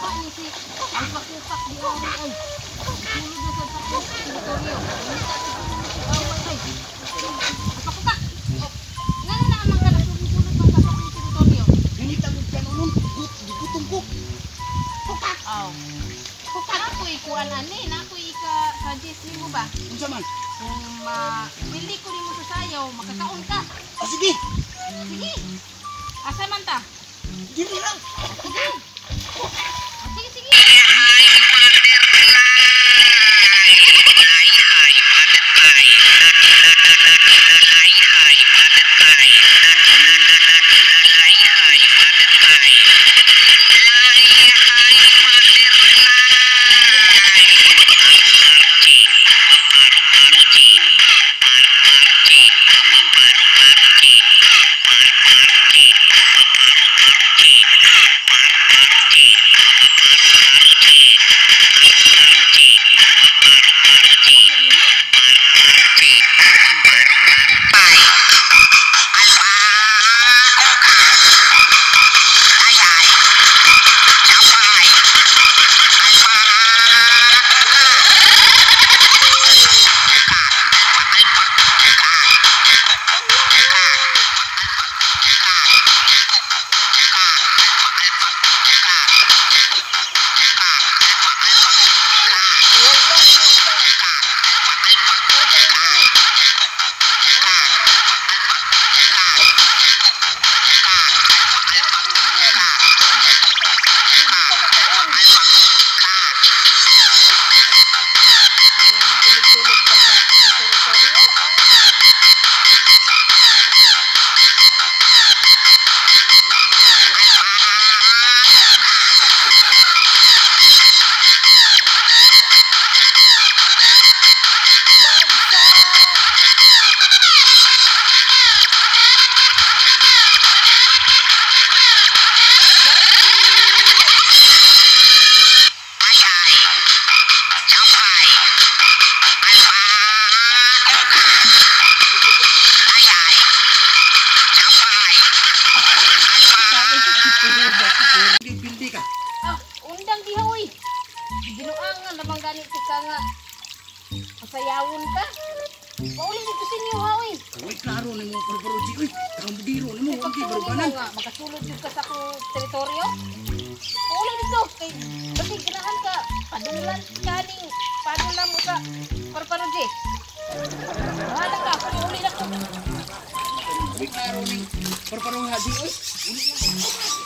Kuha ni si Alpakukak di ari ay. Sulod na sa akong teritoryo. Unta siguro mo si away ay. Alpakukak. Oh, ngano na amang ka nagsulod man sa akong teritoryo? Nangita ko kanon, gutom ko. Kukak. Aw. Kukak ako ikuan ani, na ako ika-suggest nimo ba? Unsa man? Kung ma pili ko nimo sa sayaw, makakaon ka. Ah, sige. Sige. Asa man ta? Dili lang. Sige. Ah, sige, sige. Tulog-tulog ka sa teritoryo. Pildi ka. Ah, undang diha oy. Ginuangan lamang gani ti ka nga. Pasayawon ka. Pauli dito sa inyo ha oy. Uy, klaro ni mo parparo ji. Uy, kambudiro ni mo Kay ang pagsulod nimo baruganan. nga makasulod jud ka sa akong teritoryo. Pauli dito kay basig ganahan ka padulan ka ning padulan mo sa Parparo G. Bahala ka, ako uli na ko. Uy, klaro ni parparo haji. Uy, uli lang.